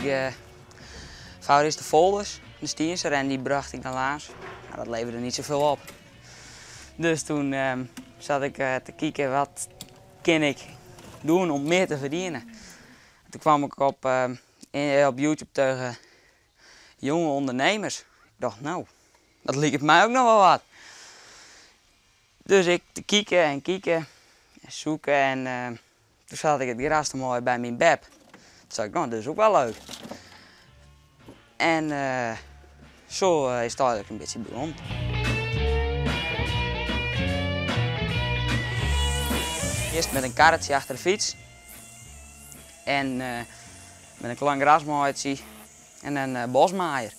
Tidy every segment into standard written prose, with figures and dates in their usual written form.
ik foar de folders, de Stienser, en dy brocht ik dan lâns. Mar dat levere net safolle op. Dus toen zat ik te kijken: wat kin ik dwaan om mear te ferdienen? Toen kwam ik op YouTube tegen jonge ondernemers. Ik dacht, nou, dat liket my ek noch wol wat. Dus ik te kieken en kieken en zoeken en toen zat ik it gras te maaien by myn beb. Toen sei ik, nou, dat is ek wol leuk. En sa is it eigentlik in bytsje begûn. Earst mei in karretsje achter de fyts. En mei in klein grasmaaiertsje en in bosmaaier.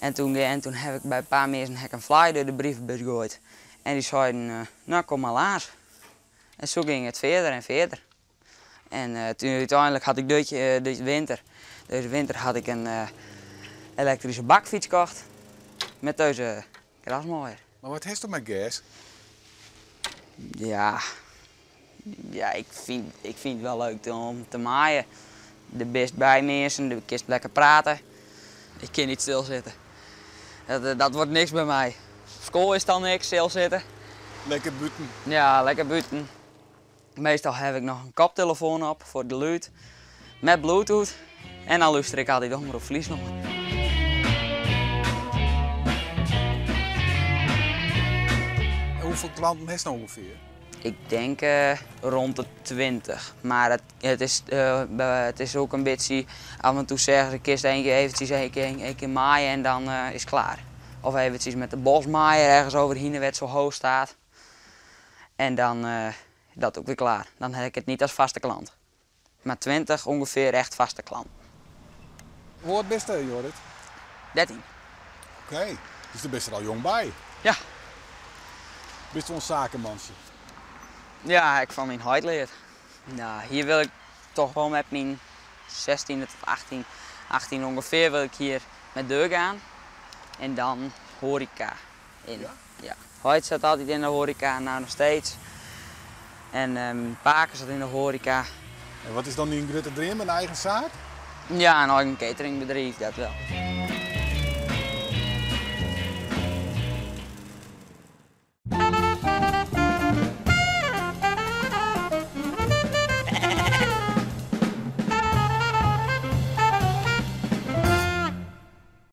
En toen ha ik by in pear minsken ha ik in flyer troch de brievebus goaid. En dy seinen, nou, kom mar lâns. En sa gyng it fierder en fierder. En toen úteinlik ha ik dizze winter ha ik in elektryske bakfyts kocht. Mei dizze grasmaaier. Mar wat hast mei gers? Ja, ik fyn it wol leuk om te maaien. Der bist by minsken, do kinst lekker prate. Ik kin net stilsitte. Dat wurdt neat by my. Skoalle is dan neat, stilsitte. Lekker bûten. Ja, lekker bûten. Meastal ha ik noch in koptelefoan op foar it gelûd. Mei Bluetooth. En dan lústerje ik altyd Omrop Fryslân. En hoefolle klanten hast no ûngefear? Ik tink rûn de 20. Mar it is ek in bytsje, af en toe sizze se, kinst eventsjes in kear maaie en dan is it klear. Of eventsjes mei de bosmaaier ergens oerhinne wêr't it sa heech stiet. En dan dat ek wer klear. Dan ha ik it net as fêste klant. Mar 20 ûngefear echt fêste klanten. Hoe âld bist, Jorrit? 13. Oké, dus dêr bist der al jong by. Ja. Bist wol in sakemantsje? Ja, ha ik fan myn heit leard. Nou, hjir wol ik dochs wol mei myn 16 tot 18, 18 ûngefear wol ik hjir mei trochgean. En dan hoareka yn. Ja? Ja. Heit sit altyd yn de hoareka, no noch steeds. En pake sit yn de hoareka. En wat is dan dyn grutte dream, in eigen saak? Ja, in eigen cateringbedriuw, dat wol.